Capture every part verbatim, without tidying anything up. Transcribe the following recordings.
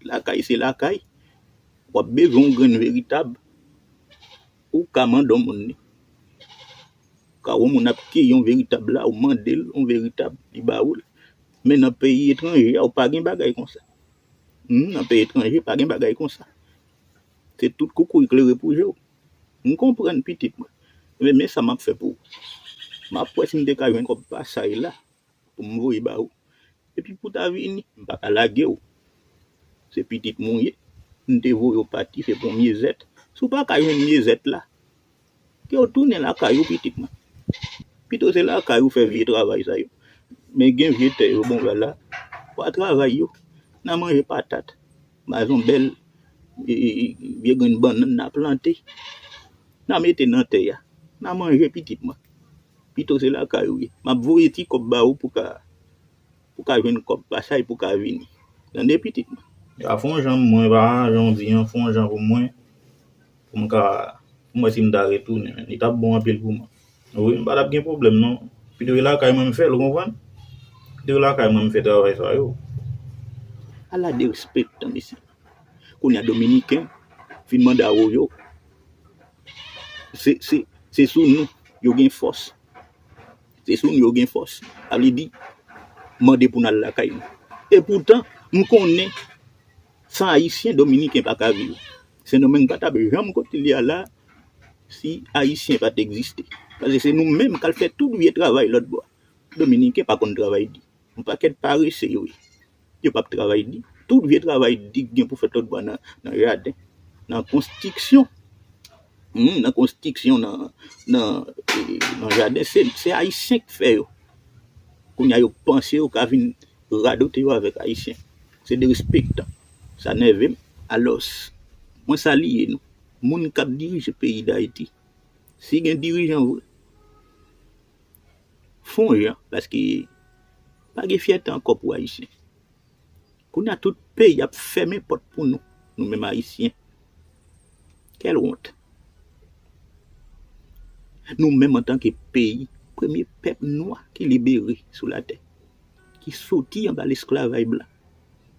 lakay se lakay. W ap bezwen yon grenn veritab, ou ka mande yon moun li. Ka yon moun ap kiye yon veritab la, ou mande l yon veritab, li ba ou l. Men nan peyi etranje a, ou pa gen bagay konsa. Hmm, nan peyi etranje, pa gen bagay konsa. Se tout koukouy klere pou je w. M konprann pitit mwen. Men, men sa m ap fè pou ou. M ap wè si m te ka jwenn kòb pasay la pou m voye ba ou. Epi pou ta vini, m pa ka lage w. Se pitit mwen w ye. M te voye w pati, se pou yon myezèt. Si w pa ka jwenn myezèt la, ke w tounen lakay ou, pitit mwen. Pito se lakay ou fè vye travay sa yo. Men gen vye tè yo bon la, w a travay yo. N a manje patat, mazonbèl, e, e, e, vye grenn bannann n a plante. N a mete nan tè a. N a manje, pitit mwen. Pito se lakay ou ye. M ap voye ti kòb ba ou pou ka, pou ka jwenn kòb pasay pou ka vini. Tande, pitit mwen. Ya, fè yon jan mwen, pa jan w di an, fè yon jan pou mwen, pou m ka, pou m wè si m ta retounen, men li t ap bon anpil pou mwen. Wi, m pa t ap gen pwoblèm, non. Pito e lakay mwen m fè l, ou konprann? Pito e lakay mwen m fè travay sa yo. Ala derespektan, mesye. Kounye a, Dominiken fin mande Awoyo. Se, se, se sou nou yo gen fòs. Se sou nou yo gen fòs. Sa vle di, mande pou n al lakay nou. Epoutan, m konnen, san Ayisyen, Dominiken pa ka viv. Sendomeng pa t ap janm kote l ye a la, si Ayisyen pa t egziste. Paske se nou menm k al fè tout vye travay lòt bò a. Dominiken pa konn travay di. Yon pakèt parese yo ye. Yo p ap travay di. Tout vye travay di k gen pou fèt lòt bò a nan, nan jaden, nan konstriksyon. Hmm, nan konstriksyon, nan, nan, e, nan jaden, se, se Ayisyen k fè yo. Kounye a, yo panse yo ka vin radote yo avèk Ayisyen. Se derespektan. Sa nève m. Alòs, mwen salye nou, moun k ap dirije peyi Dayiti. Si gen dirijan vre, fè yon jan, paske pa gen fyète ankò pou Ayisyen. Kounye a, tout peyi ap fèmen pòt pou nou, nou menm Ayisyen. Quelle honte! Nou menm antanke peyi, premye pèp nwa ki libere sou latè, ki soti anba lesklavaj blan.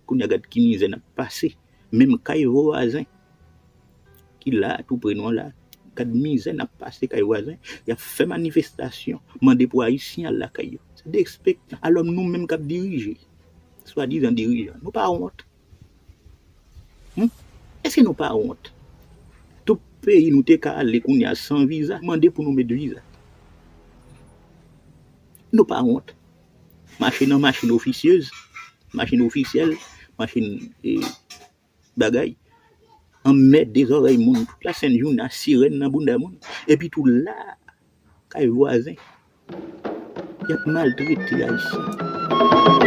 Kounye a, gad ki mizè n ap pase, menm kay vwazen ki la, tou pre nou an la, gad mizè n ap pase kay vwazen, y ap fè manifestasyon, mande pou Ayisyen al lakay yo. Se derespektan. Alò, nou menm k ap dirije, swadizan dirijan, nou pa wont? Hmm? Èske nou pa wont? Tout peyi nou te ka ale kounye a san viza, mande pou nou met viza. Nou pa wont? Mache nan machin ofisyez, machin ofisyèl, machin, e, bagay, anmède zòrèy moun tout la sent jounen a, sirèn nan bounda moun. Epi tou la, kay vwazen, y ap maltrete Ayisyen.